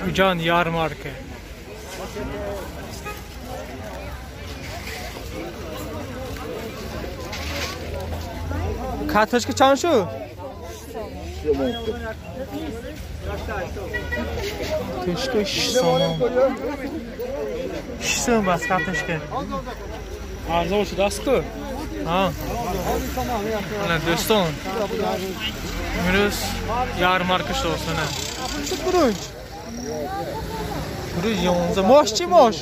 Хуҷанд ярмарка. Картошка чанд шуд? Картошка 6 сомон. 6 сом бас картошка. Арзон шудааст ку? Ҳа. Ана дӯстон. Имрӯз ярмарка шудааст ана. Шуд бурунҷ. Бурунҷ 11. Мош чӣ мош?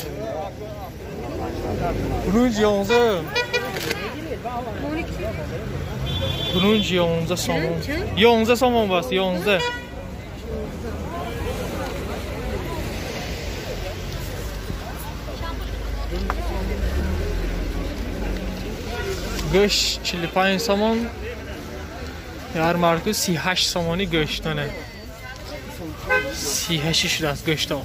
Бурунҷ 11. Бурунҷ 11 сомон. 11 сомон бас, 11. Гӯшт 45 сомон. Ярмарка 38 сомони гӯштоне. 38 шудааст гӯштон.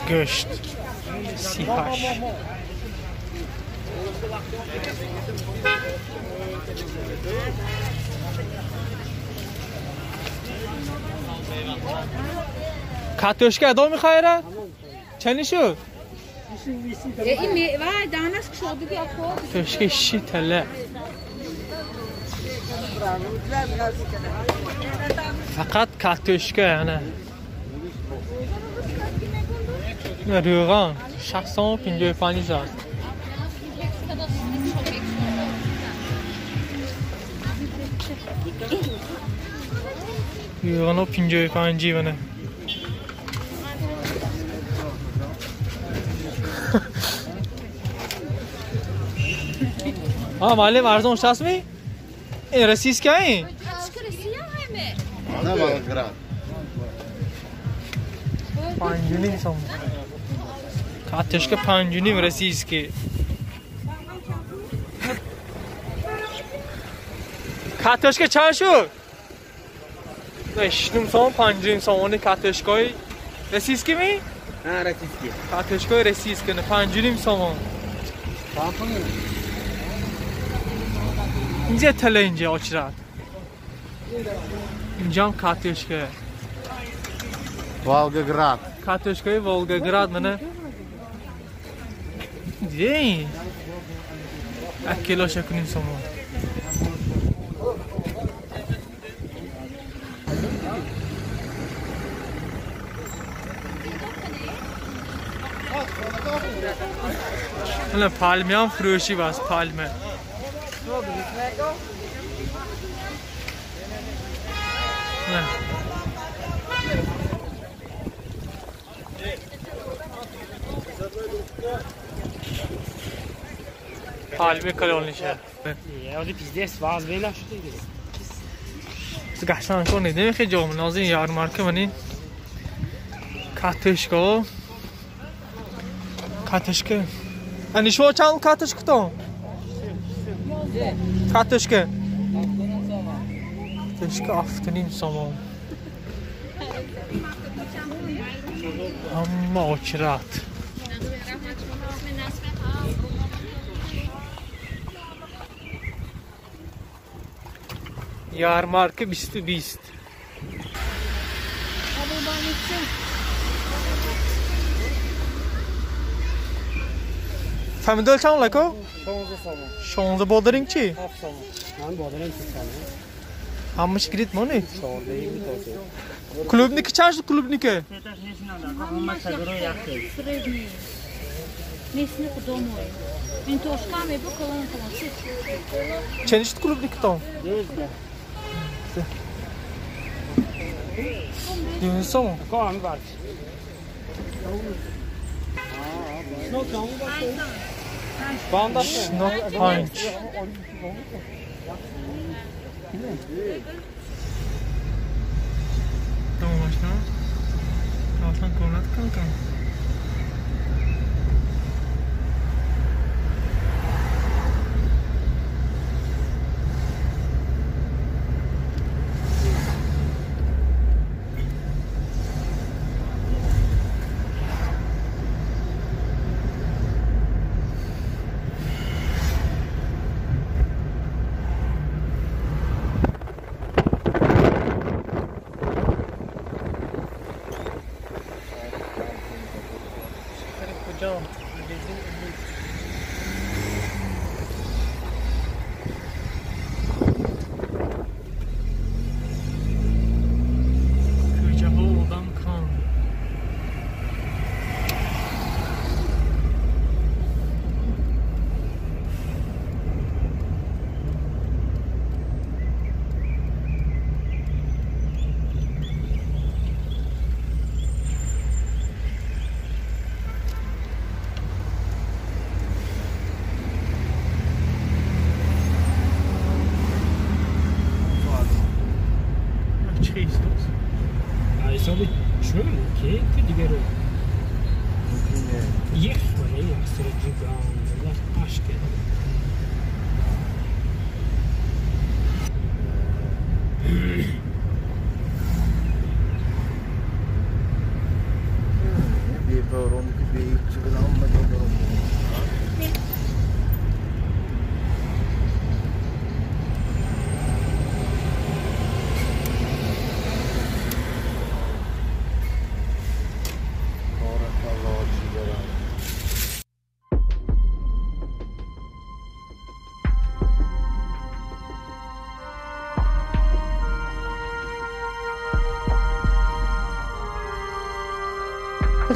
Гӯшт 38. Картошка адо мехайрад? Чанд шуд? این میوه دانش که شده بیا خود. Картошка 6 тала. Фақат картошка ана. Равған 655 аст. Равғано 55 бана. А معلم ارزان شست می؟ این رسیس که این؟ نه Волгоград. 5.5 сом. Картошка 5.5 российский. Картошка чанд шуд? 6.5 сом, 5.5 сомони картошкаи российский ми? ҳа, российский. Картошкаи российский 5.5 сомон. Инҷа тала инҷа очрат. Инҷам картошка. Волгоград. Картошкаи Волгоград мана. Дидем? Як килоша 1.5 сомон. Ана палмиам фурӯшӣ бас палме. Палме калонниша. Гашан кон недем хе ҷо назин ярмарка манин картошка. Картошка. Ани шумо чанд картошка тон? Картошка. Картошка 7.5 сомон. Ҳама очрат. Ярмарка 20. Помидор чанд лако? 16 сомон. 16 бодиринг чӣ? 7 сомон. Ман бодиринг 3 сомон. Ҳамаш гирит монед? 14 митоси. Клубника чанд шуд клубника? Чанд шуд клубникатон? 19. 19 сомон. Ком бар. Шинок 5. Тамошно. Алтан комнат кан.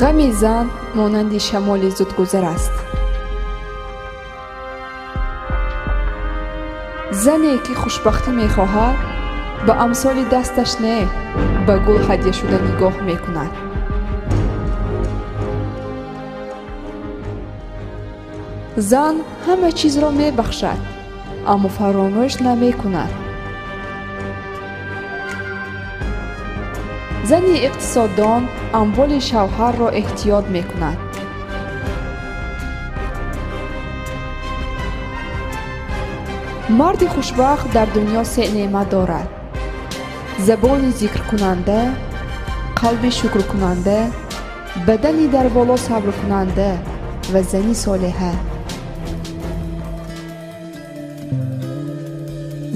Ғами зан монанди шамоли зудгузар аст. Зане ки хушбахтӣ мехоҳад, ба амсоли дасташ не, ба гул ҳадя шуда нигоҳ мекунад. Зан ҳама чизро мебахшад, аммо фаромӯш намекунад. Зани иқтисоддон амволи шавҳарро эҳтиёт мекунад. Марди хушбахт дар дунё се неъмат дорад: забони зикркунанда, қалби шукркунанда, бадани дар боло сабркунанда ва зани солиҳа.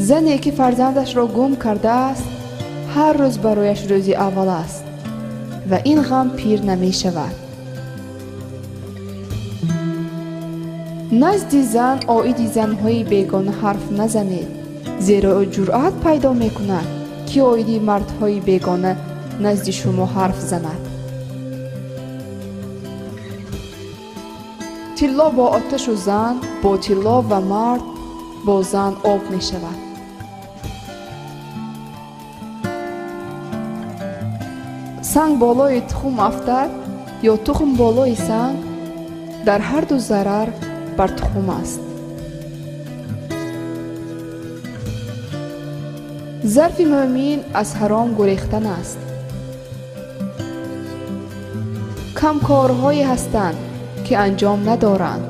Зане ки фарзандашро гум кардааст, ҳар рӯз барояш рӯзи аввал аст ва ин ғам пир намешавад. Назди зан оиди занҳои бегона ҳарф назанед, зеро ӯ ҷуръат пайдо мекунад, ки оиди мардҳои бегона назди шумо ҳарф занад. Тилло бо оташу зан, бо тилло ва мард бо зан об мешавад. Санг болои тухм афтад ё тухм болои санг, дар ҳарду зарар бар тухм аст. Зарфи мӯъмин аз ҳаром гурехтан аст. Кам корҳое ҳастанд, ки анҷом надоранд,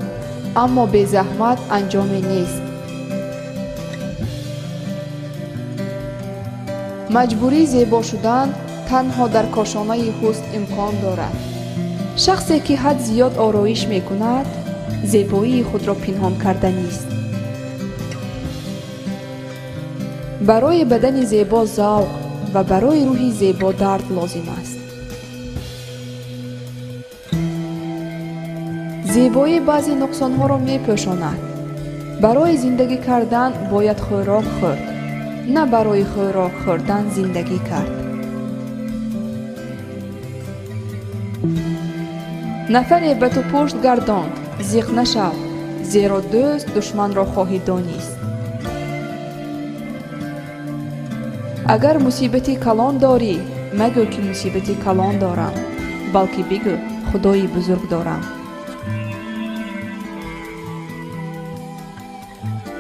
аммо безаҳмат анҷоме нест. Маҷбурӣ зебо шудан танҳо дар кошонаи ҳусн имкон дорад. Шахсе ки ҳад зиёд ороиш мекунад, зебоии худро пинҳон карданист. Барои бадани зебо завқ ва барои рӯҳи зебо дард лозим аст. Зебоӣ баъзе нуқсонҳоро мепӯшонад. Барои зиндагӣ кардан бояд хӯрок хӯрд, на барои хӯрок хӯрдан зиндагӣ кард. Нафаре ба ту пушт гардонд, зиқ нашав, зеро дӯст душманро хоҳӣ донист. Агар мусибати калон дорӣ, магӯ ки мусибати калон дорам, балки бигӯ Худои бузург дорам.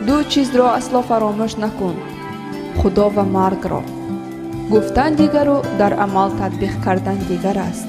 Ду чизро асло фаромӯш накун: Худо ва маргро. Гуфтан дигару дар амал татбиқ кардан дигар аст.